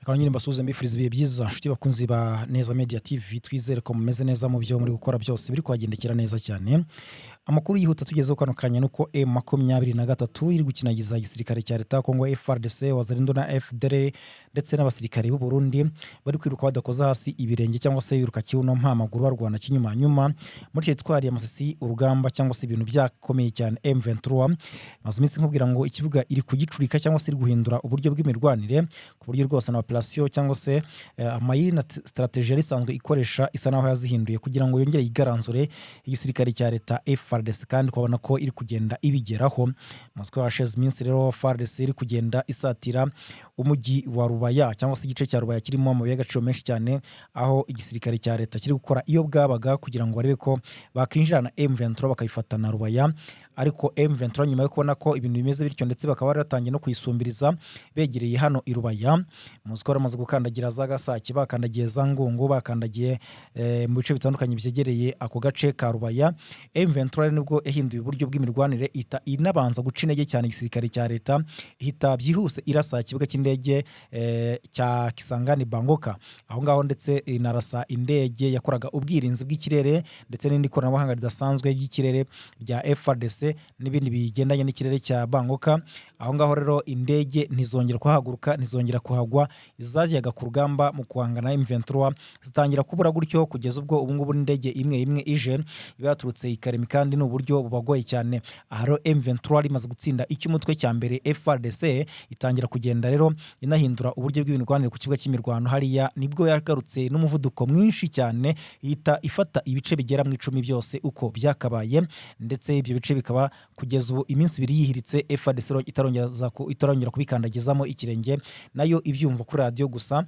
Reka nyine mbasuhuze, mbifuriza ibihe byiza, nshuti bakunzi ba Neza Media TV. Twizere ko mumeze neza mu byo muri gukora byose, biri kubagendekera neza cyane. Amakuru yihuta tugezeho kano kanya nuko M23 iri gukinagiza igisirikare cya leta ya Kongo FARDC, Wazalendo na FDLR ndetse n'abasirikare b'u Burundi, bari kwiruka badakoza hasi ibirenge cyangwa se biruka kibuno mpamaguru, barwana kinyuma nyuma muri teritwari ya Masisi. Urugamba cyangwa se ibintu byakomeye cyane. M23 maze iminsi nkubwira ngo ikibuga iri kugicurika cyangwa se iri guhindura uburyo bw'imirwanire, ku buryo rwose na operasiyo cyangwa se amayeri na strategy yari isanzwe ikoresha isa naho yazihinduye kugira ngo yongere yigaranzure igisirikare cya leta FARDC, kandi ukabona ko iri kugenda ibigeraho. Moscow hashize iminsi rero FARDC iri kugenda isatira umujyi wa Rubaya cyangwa se igice cya Rubaya kirimo amabuye y'agaciro menshi cyane, aho igisirikare cya leta kiri gukora iyo bwabaga kugira ngo barebe ko bakinjirana M23 bakayifata na Rubaya. Ariko M23, nyuma yo kubona ko ibintu bimeze bityo, ndetse bakaba bari batangiye no kuyisumbiriza begereye hano i Rubaya, muzi ko bamaze gukandagira za Gasake, bakandagiye za Ngungu, bakandagiye mu bice bitandukanye byegereye ako gace ka Rubaya, M23 nibwo yahinduye uburyo bw'imirwanire, ihita inabanza guca intege cyane igisirikare cya leta, ihita byihuse irasa ikibuga cy'indege cya Kisangani Bangoka aho ngaho, ndetse inarasa indege yakoraga ubwirinzi bw'ikirere ndetse n'indi koranabuhanga ridasanzwe ry'ikirere rya FARDC n'ibindi bigendanye n'ikirere cya Bangoka aho ngaho. Rero indege ntizongera kuhaguruka, ntizongera kuhagwa. Izajyaga ku rugamba mu guhangana na M23 zitangira kubura gutyo, kugeza ubwo ubu ngubu n'indege imwe imwe ije iba yaturutse i Karemi, kandi ni uburyo bubagoye cyane. Aha rero M23 rimaze gutsinda icy'umutwe cya mbere FARDC, itangira kugenda rero inahindura uburyo bw'imirwanire ku kibuga cy'imirwano hariya. Nibwo yagarutse n'umuvuduko mwinshi cyane, ihita ifata ibice bigera mu 10 byose uko byakabaye, ndetse ibyo bice bikaba kugeza ubu iminsi 2 yihiritse FARDC itarongera kubikandagizamo ikirenge, nayo ibyumva kuri radiyo gusa.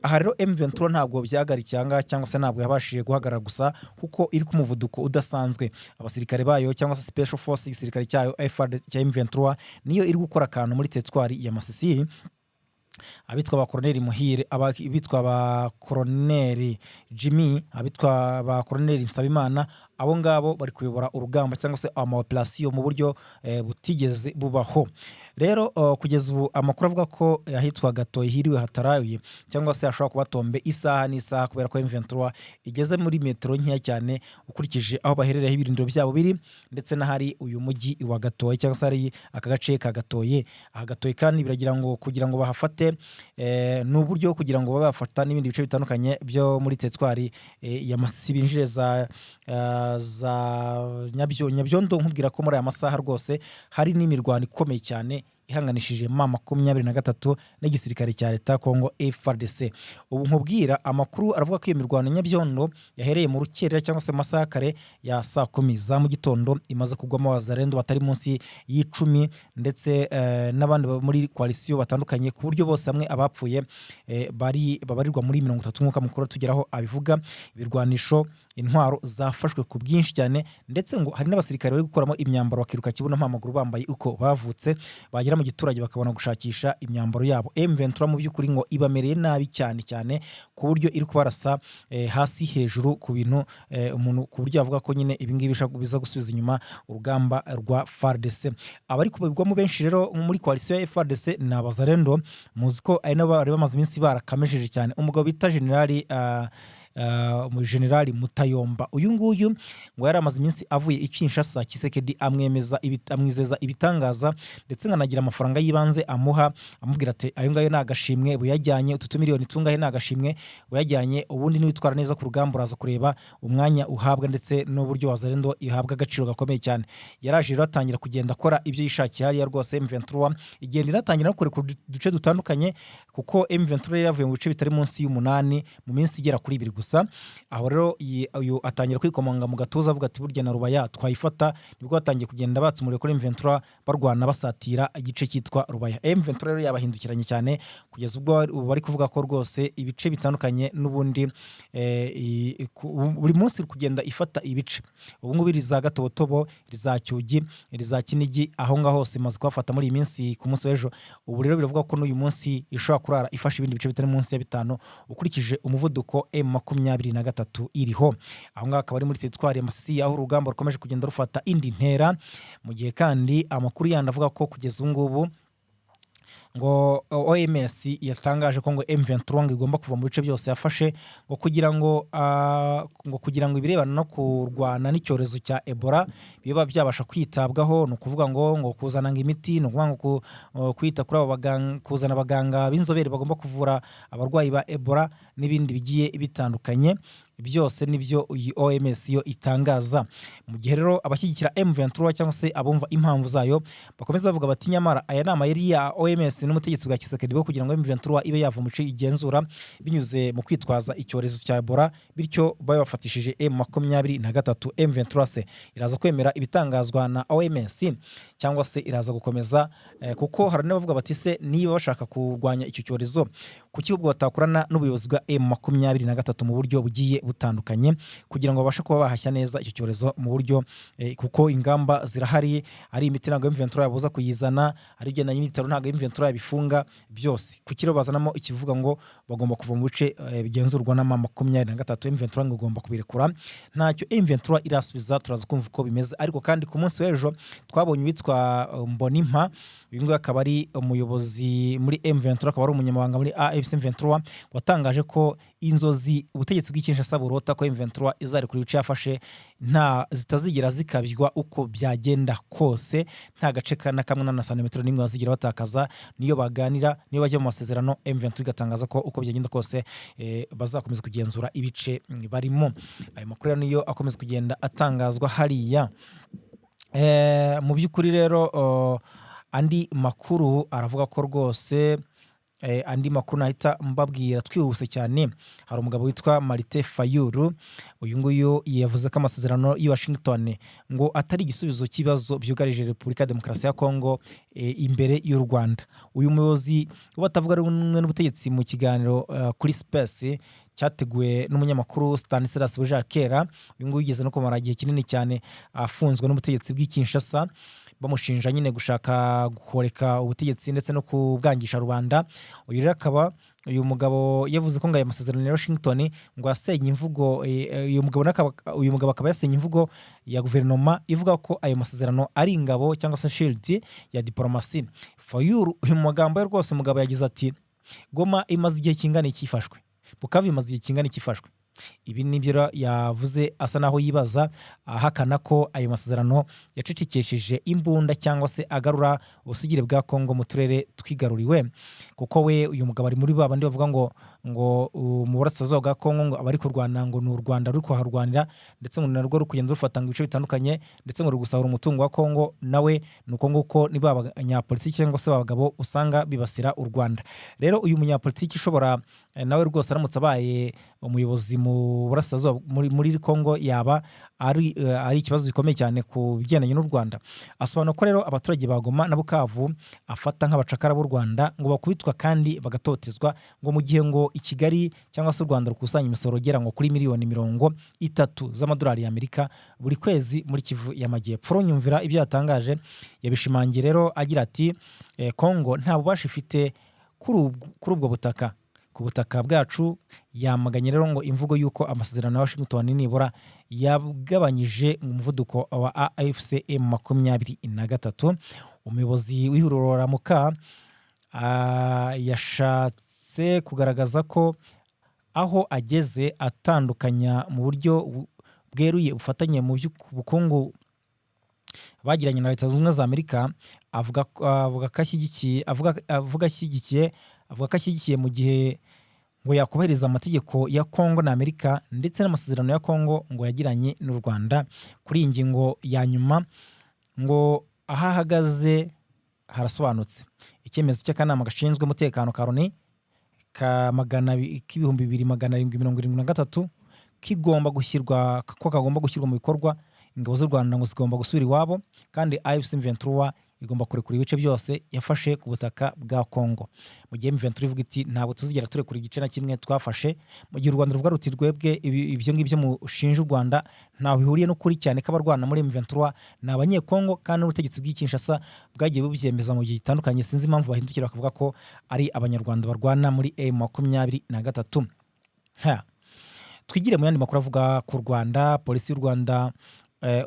Aha rero M23 ntabwo byahagarikiye ahangaha cyangwa se ntabwo yabashije guhagarara gusa, kuko iri ku muvuduko udasanzwe. Abasirikare bayo cyangwa se special force, igisirikare cyayo FARDC cya M23, niyo iri gukora akantu muri teritwari ya Masisi. Abitwa ba Koroneri Muhire, abitwa ba Koroneri Jimmy, abitwa ba Koroneri Nsabimana, abo ngabo bari kuyobora urugamba cyangwa se ama operasiyo mu buryo butigeze bubaho. Rero kugeza ubu amakuru avuga ko ahitwa Gatoyi hiriwe hataraye cyangwa se hashobora kuba tombe isaha n'isaha, kubera ko M23 igeze muri metero nkeya cyane ukurikije aho baherereyeho ibirindiro byabo biri ndetse n'ahari uyu mujyi wa Gatoyi cyangwa se hari aka gace ka Gatoyi. Aha Gatoyi kandi biragira ngo kugira ngo bahafate ni uburyo kugira ngo babe bafata n'ibindi bice bitandukanye byo muri teritwari ya Masisi, binjire za Nyabyondo. Nkubwira ko muri aya masaha rwose hari n'imirwano ikomeye cyane ihanganishije M23 n'igisirikare cya leta ya Kongo FARDC. Ubu nkubwira amakuru aravuga ko iyo mirwano Nyabyondo yahereye mu rukerera cyangwa se mu masaha kare ya saa 10 za mu gitondo, imaze kugwamo abazarendo batari munsi y'10 ndetse n'abandi muri coalition batandukanye, ku buryo bose hamwe abapfuye bari babarirwa muri 30, nk'uko amakuru tugeraho abivuga. Ibirwanisho, intwaro zafashwe ku bwinshi cyane, ndetse ngo hari n'abasirikare bari gukuramo imyambaro bakiruka kibuno mpamaguru bambaye uko bavutse, bagera mu giturage bakabona gushakisha imyambaro yabo. M23 mu by'ukuri ngo ibamereye nabi cyane cyane, ku buryo iri kubarasa hasi hejuru ku bintu umuntu ku buryo avuga ko nyine ibi ngibi biza gusubiza inyuma urugamba rwa FARDC. Abari kubigwamo benshi rero muri coalition ya FARDC ni abazarendo. Muzi ko ari nabo bari bamaze iminsi barakamejeje cyane umugabo bita generali generali Mutayomba. Uyu nguyu ngo yari amaze iminsi avuye i Kinshasa, Tshisekedi amwemeza amwizeza ibitangaza, ndetse nkanagira amafaranga y'ibanze amuha, amubwira ati: "Ayo ngayo ni agashimwe buyajyanye, utu tumiliyoni tungahe ni agashimwe buyajyanye, ubundi niwitwara neza ku rugamba uraza kureba umwanya uhabwa ndetse n'uburyo Wazalendo ihabwa agaciro gakomeye cyane." Yaraje rero atangira kugenda akora ibyo yishakiye hariya rwose. M23 igenda inatangira no kurekura uduce dutandukanye, kuko M23 yari yavuye mu bice bitari munsi y'umunani mu minsi igera kuri 2 gusa. Aho rero uyu atangira kwikomanga mu gatuza avuga ati: "Burya na Rubaya twayifata." Nibwo batangiye kugenda batsa umuriro kuri M23, barwana basatira igice cyitwa Rubaya. M23 rero yabahindukiranye cyane, kugeza ubwo ubu bari kuvuga ko rwose ibice bitandukanye n'ubundi buri munsi iri kugenda ifata ibice. Ubu ngubu iri za Gatobotobo, iri za Cyugi, iri za Kinigi, aho ngaho hose imaze kuhafata muri iyi minsi ku munsi w'ejo. Ubu rero biravuga ko n'uyu munsi ishobora kurara ifashe ibindi bice bitari munsi ya bitanu, ukurikije umuvuduko M23 iriho. Aho ngaho akaba ari muri teritwari ya Masisi, aho urugamba rukomeje kugenda rufata indi ntera, mu gihe kandi amakuru yandi avuga ko kugeza ubu ngubu Ngo OMS yatangaje ko ngo M23 ngo igomba kuva mu bice byose yafashe, ngo kugira ngo ibirebana no kurwana n'icyorezo cya Ebola biba byabasha kwitabwaho. Ni ukuvuga ngo kuzana ngo imiti, ni ukuvuga ngo kwita kuri abo baganga, kuzana abaganga b'inzobere bagomba kuvura abarwayi ba Ebola n'ibindi bigiye bitandukanye. Byose nibyo iyi OMS yo itangaza. Mu gihe rero abashyigikira M23 cyangwa se abumva impamvu zayo bakomeza bavuga bati: "Nyamara aya ni amayeri ya OMS n'ubutegetsi bwa Tshisekedi bwo kugira ngo M23 ibe yava mu bice igenzura binyuze mu kwitwaza icyorezo cya Ebola, bityo babe bafatishije M23." M23 se iraza kwemera ibitangazwa na OMS cyangwa se iraza gukomeza? Kuko hari n'abavuga bati: "Se niba bashaka kurwanya icyo cyorezo, kuki ubwo batakorana n'ubuyobozi bwa M23 mu buryo bugiye butandukanye kugira ngo babashe kuba bahashya neza icyo cyorezo mu buryo kuko ingamba zirahari, ari imiti ntabwo M23 yabuza kuyizana, ari ibigendanye n'ibitaro ntabwo M23 yabifunga byose? Kuki rero bazanamo ikivuga ngo bagomba kuva mu bice bigenzurwa na M23, M23 ngo igomba kubirekura? Ntacyo M23 irasubiza, turaza kumva uko bimeze. Ariko kandi ku munsi w'ejo twabonye uwitwa Mbonimpa, uyu nguyu akaba ari umuyobozi muri M23, akaba ari umunyamabanga muri AFC M23, watangaje ko inzozi ubutegetsi bw'i Kinshasa burota ko M23 izarekura ibice yafashe nta zitazigera zikabywa uko byagenda kose, nta gace na kamwe na santimetero n'imwe bazigera batakaza, niyo baganira, niyo bajya mu masezerano. M23 igatangaza ko uko byagenda kose bazakomeza kugenzura ibice barimo. Ayo makuru rero niyo akomeza kugenda atangazwa hariya. Mu by'ukuri rero andi makuru aravuga ko rwose andi makuru nahita mbabwira twihuse cyane, hari umugabo witwa Martin Fayulu. Uyu nguyu yavuze ko amasezerano y'i Washington ngo atari igisubizo cy'ibibazo byugarije Repubulika ya Demokarasi ya Kongo imbere y'u Rwanda. Uyu muyobozi batavuga rumwe n'ubutegetsi, mu kiganiro kuri Space cyateguwe n'umunyamakuru Stanislas Bujakera, uyu nguyu yigeze no kumara igihe kinini cyane afunzwe n'ubutegetsi bw'i Kinshasa, bamushinja nyine gushaka guhoreka ubutegetsi ndetse no kubwangisha rubanda. Uyu rero akaba uyu mugabo yavuze ko ngo aya masezerano ya Washington ngo yasenye imvugo uyu mugabo akaba yasenye imvugo ya guverinoma ivuga ko ayo masezerano ari ingabo cyangwa se shield ya diporomasi. Fayulu uyu mu magambo ye rwose, umugabo yagize ati: "Goma imaze igihe kingana iki ifashwe? Bukavu imaze igihe kingana iki ifashwe?" Ibi nibyo rero yavuze asa naho yibaza, ahakana ko ayo masezerano yacecekesheje imbunda cyangwa se agarura ubusugire bwa Kongo mu turere twigaruriwe, kuko we uyu mugabo ari muri ba bandi bavuga ngo mu burasirazuba bwa Kongo ngo abari kurwana ngo ni u Rwanda ruri kuharwanira, ndetse ngo ni narwo ruri kugenda rufata ngo ibice bitandukanye, ndetse ngo ruri gusahura umutungo wa Kongo. Nawe ni uko nguko, ni ba banyapolitiki cyangwa se abagabo usanga bibasira u Rwanda. Rero uyu munyapolitiki ushobora nawe rwose aramutse abaye umuyobozi mu burasirazuba muri Kongo yaba ari ikibazo gikomeye cyane ku bigendanye n'u Rwanda. Asobanura ko rero abaturage ba Goma na Bukavu afata nk'abacakara b'u Rwanda, ngo bakubitwa kandi bagatotezwa, ngo mu gihe ngo i Kigali cyangwa se u Rwanda rukusanya imisoro igera ngo kuri miliyoni 30 z'amadolari y'Amerika buri kwezi muri Kivu y'Amajyepfo. Nyumvira ibyo yatangaje, yabishimangiye rero agira ati: "Kongo nta bubasha ifite kuri ubwo butaka, ku butaka bwacu." Yamaganye rero ngo imvugo y'uko amasezerano ya Washington nibura yagabanyije umuvuduko wa AFC M23. Umuyobozi w'ihuriro Ramuka yashatse kugaragaza ko aho ageze atandukanya mu buryo bweruye ubufatanye mu by'ubukungu bagiranye na Leta Zunze Ubumwe za Amerika, avuga ko ashyigikiye avuga ko ashyigikiye mu gihe ngo yakubahiriza amategeko ya Kongo na Amerika ndetse n'amasezerano ya Kongo ngo yagiranye n'u Rwanda. Kuri iyi ngingo ya nyuma ngo aho ahagaze harasobanutse: icyemezo cy'akanama gashinzwe umutekano ka Loni ka 2773 kigomba gushyirwa, ko kagomba gushyirwa mu bikorwa. Ingabo z'u Rwanda ngo zigomba gusubira iwabo, kandi AFC M23 igomba kurekura ibice byose yafashe ku butaka bwa Kongo. Mu gihe M23 ivuga iti: "Ntabwo tuzigera turekura igice na kimwe twafashe", mu gihe u Rwanda ruvuga ruti: "Rwebwe ibyo ngibyo mushinja u Rwanda ntaho bihuriye n'ukuri, cyane ko abarwana muri M23 ni Abanyekongo, kandi n'ubutegetsi bw'i Kinshasa bwagiye bubyemeza mu gihe gitandukanye. Sinzi impamvu bahindukira bakavuga ko ari Abanyarwanda barwana muri M23." Ha. Twigire mu yandi makuru avuga ku Rwanda. Polisi y'u Rwanda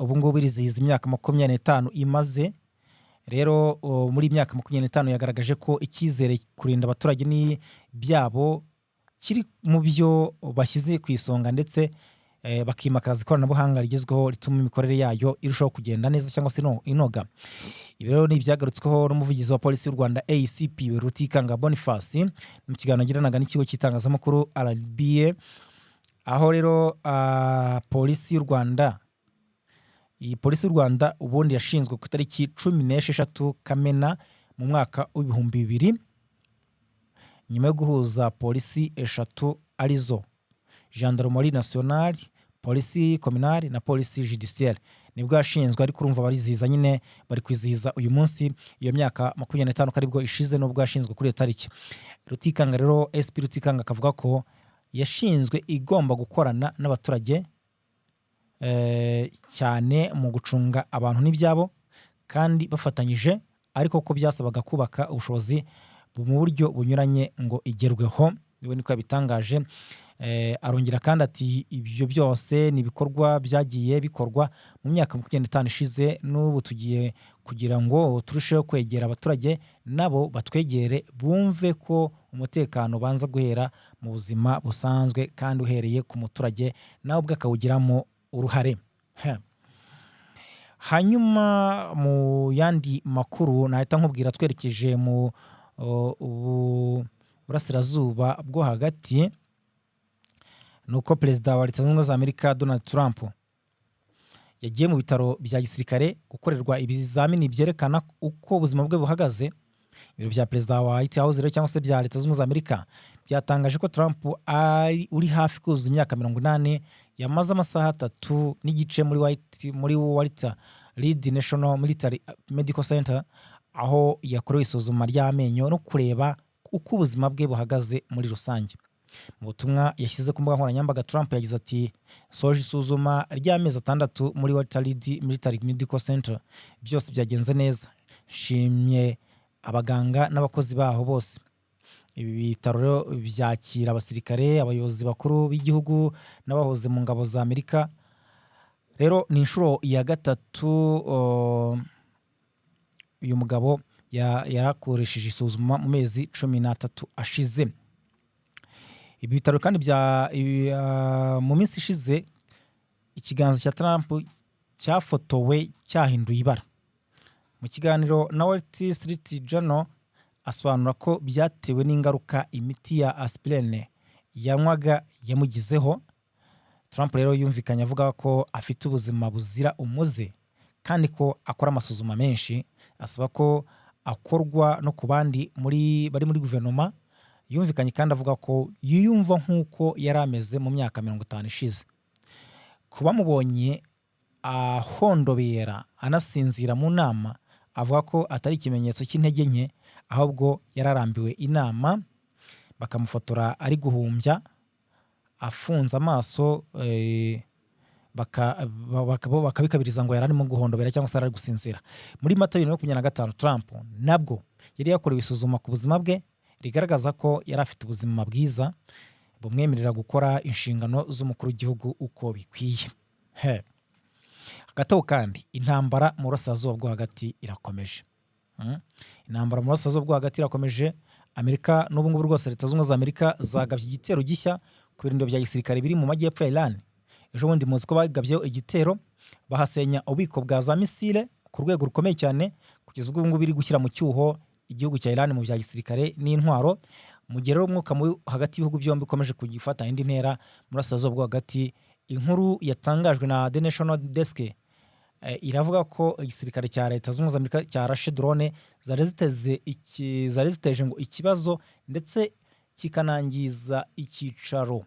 ubu ngubu irizihiza imyaka 25 imaze. Rero muri iyi myaka 25 yagaragaje ko icyizere, kurinda abaturage n'ibyabo kiri mu byo bashyize ku isonga, ndetse bakimakaza ikoranabuhanga rigezweho rituma imikorere yayo irushaho kugenda neza cyangwa se inoga. Ibi rero ni ibyagarutsweho n'umuvugizi wa Polisi y'u Rwanda, ACP Rutikanga Boniface, mu kiganiro yagiranaga n'ikigo cy'itangazamakuru RBA. Aho rero Polisi y'u Rwanda, iyi Polisi y'u Rwanda ubundi yashinzwe ku itariki 16 Kamena mu mwaka w'2000, nyuma yo guhuza polisi eshatu, arizo Gendarmerie Nationale, Polisi Communale na Polisi Judiciaire, nibwo yashinzwe. Ariko urumva barizihiza nyine, bari kwizihiza uyu munsi iyo myaka 25 ko aribwo ishize n'ubwo yashinzwe kuri iyo tariki. Rutikanga rero, SP Rutikanga, akavuga ko yashinzwe igomba gukorana n'abaturage cyane mu gucunga abantu n'ibyabo kandi bafatanyije, ariko ko byasabaga kubaka ubushobozi mu buryo bunyuranye ngo igerweho. Niwe niko yabitangaje. Arongera kandi ati: "Ibyo byose ni ibikorwa byagiye bikorwa mu myaka 25 ishize. N'ubu tugiye kugira ngo turusheho kwegera abaturage, nabo batwegere, bumve ko umutekano ubanza guhera mu buzima busanzwe kandi uhereye ku muturage, nawe ubwe akawugiramo uruhare." Hanyuma mu yandi makuru nahita nkubwira, twerekeje mu Burasirazuba bwo Hagati, ni uko Perezida wa Leta Zunze Ubumwe za Amerika, Donald Trump, yagiye mu bitaro bya gisirikare gukorerwa ibizamini byerekana uko ubuzima bwe buhagaze. Ibiro bya perezida wa White House rero, cyangwa se bya Leta Zunze Ubumwe za Amerika, byatangaje ko Trump ari uri hafi kuzuza imyaka 80 yamaze amasaha 3.5 muri Walter Reed National Military Medical Center, aho yakorewe isuzuma ry'amenyo no kureba uko ubuzima bwe buhagaze muri rusange. Mu butumwa yashyize ku mbuga nkoranyambaga, Trump yagize ati: "Soje isuzuma ry'amezi 6 muri Walter Reed Military Medical Center. Byose byagenze neza. Nshimye abaganga n'abakozi baho bose." Ibi bitaro rero byakira abasirikare, abayobozi bakuru b'igihugu n'abahoze mu ngabo za Amerika. Rero ni inshuro ya gatatu uyu mugabo yarakoresheje isuzuma mu mezi 13 ashize. Ibi bitaro kandi mu minsi ishize ikiganza cya Trump cyafotowe cyahinduye ibara. Mu kiganiro na Wall Street Journal, asobanura ko byatewe n'ingaruka imiti ya aspirine yanywaga yamugizeho. Trump rero yumvikanye avuga ko afite ubuzima buzira umuze kandi ko akora amasuzuma menshi, asaba ko akorwa no ku bandi bari muri guverinoma. Yumvikanye kandi avuga ko yiyumva nk'uko yari ameze mu myaka 50 ishize. Ku bamubonye ahondobera anasinzira mu nama, avuga ko atari ikimenyetso cy'intege nke, ahubwo yararambiwe inama, bakamufotora ari guhumbya afunze amaso, bakabikabiriza ngo yari arimo guhondobera cyangwa se yari ari gusinzira. Muri Mata 2025, Trump nabwo yari yakorewe isuzuma ku buzima bwe rigaragaza ko yari afite ubuzima bwiza bumwemerera gukora inshingano z'umukuru w'igihugu uko bikwiye. Hagati aho kandi, intambara mu Burasirazuba bwo Hagati irakomeje. Intambara mu Burasirazuba bwo Hagati irakomeje. Amerika n'ubu ngubu rwose, Leta Zunze Ubumwe za Amerika zagabye igitero gishya ku birindiro bya gisirikare biri mu majyepfo ya Iran. Ejo bundi muzi ko bagabyeho igitero, bahasenya ububiko bwa za misile ku rwego rukomeye cyane, kugeza ubwo ubu ngubu biri gushyira mu cyuho igihugu cya Iran mu bya gisirikare n'intwaro. Mu gihe rero umwuka mubi hagati y'ibihugu byombi ukomeje kugifata indi ntera mu Burasirazuba bwo Hagati, inkuru yatangajwe na The National Desk iravuga ko igisirikare cya Leta Zunze Ubumwe za Amerika cyarashe drone zari ziteje ngo ikibazo, ndetse kikanangiza icyicaro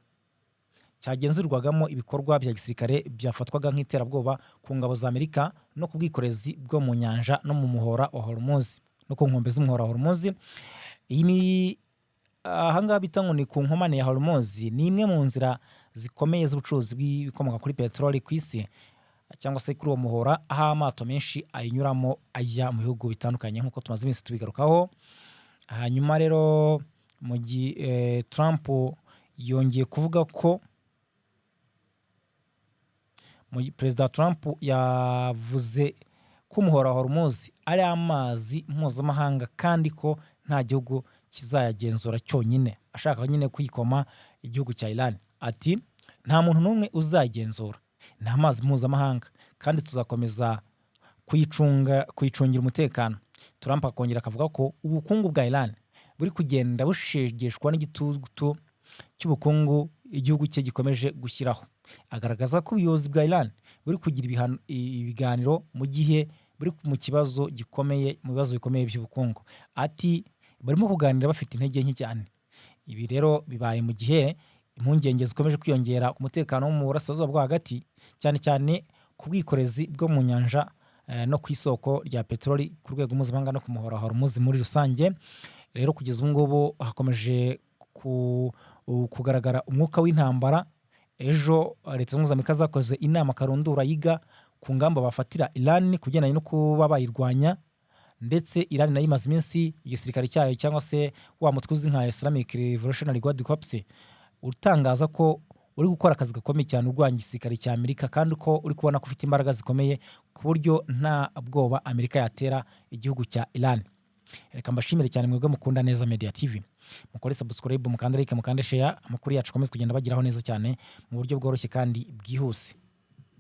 cyagenzurwagamo ibikorwa bya gisirikare byafatwaga nk'iterabwoba ku ngabo za Amerika no ku bwikorezi bwo mu nyanja no mu muhora wa Hormuz, no ku nkombe z'umuhora wa Hormuz. Iyi ni ahangaha bita ngo ni ku nkomane ya Hormuz, ni imwe mu nzira zikomeye z'ubucuruzi bw'ibikomoka kuri peteroli ku isi, cyangwa se kuri uwo muhora, aho amato menshi ayinyuramo ajya mu bihugu bitandukanye, nk'uko tumaze iminsi tubigarukaho. Hanyuma rero mu gihe Trump yongeye kuvuga ko Perezida Trump yavuze ko umuhora wa Hormuz ari amazi mpuzamahanga kandi ko nta gihugu kizayagenzura cyonyine. Ashaka nyine kwikoma igihugu cya Iran, ati: "Nta muntu n'umwe uzayagenzura, ni amazi mpuzamahanga kandi tuzakomeza kuyicunga, kuyicungira umutekano." Trump akongera akavuga ko ubukungu bwa Iran buri kugenda bushegeshwa n'igitutu cy'ubukungu igihugu cye gikomeje gushyiraho. Agaragaza ko ubuyobozi bwa Iran buri kugira ibiganiro mu gihe buri mu kibazo gikomeye, mu bibazo bikomeye by'ubukungu. Ati: "Barimo kuganira bafite intege nke cyane." Ibi rero bibaye mu gihe impungenge zikomeje kwiyongera ku mutekano wo mu Burasirazuba bwo Hagati, cyane cyane ku bwikorezi bwo mu nyanja no ku isoko rya peteroli ku rwego mpuzamahanga no ku muhora wa Hormuz muri rusange. Rero kugeza ubu ngubu hakomeje kugaragara umwuka w'intambara. Ejo Leta Zunze Ubumwe za Amerika zakoze inama karundura yiga ku ngamba bafatira Iran ku bigendanye no kuba bayirwanya. Ndetse Iran nayo imaze iminsi igisirikare cyayo, cyangwa se wa mutwe uzwi nka Islamic Revolutionary Guard Corps, utangaza ko uri gukora akazi gakomeye cyane urwanya igisirikare cya Amerika, kandi ko uri kubona ko ufite imbaraga zikomeye ku buryo nta bwoba Amerika yatera igihugu cya Iran. Reka mbashimire cyane mwebwe mukunda Neza Media TV. Mukore subscribe, mukande like, mukande share, amakuru yacu akomeze kugenda bageraho neza cyane mu buryo bworoshye kandi bwihuse.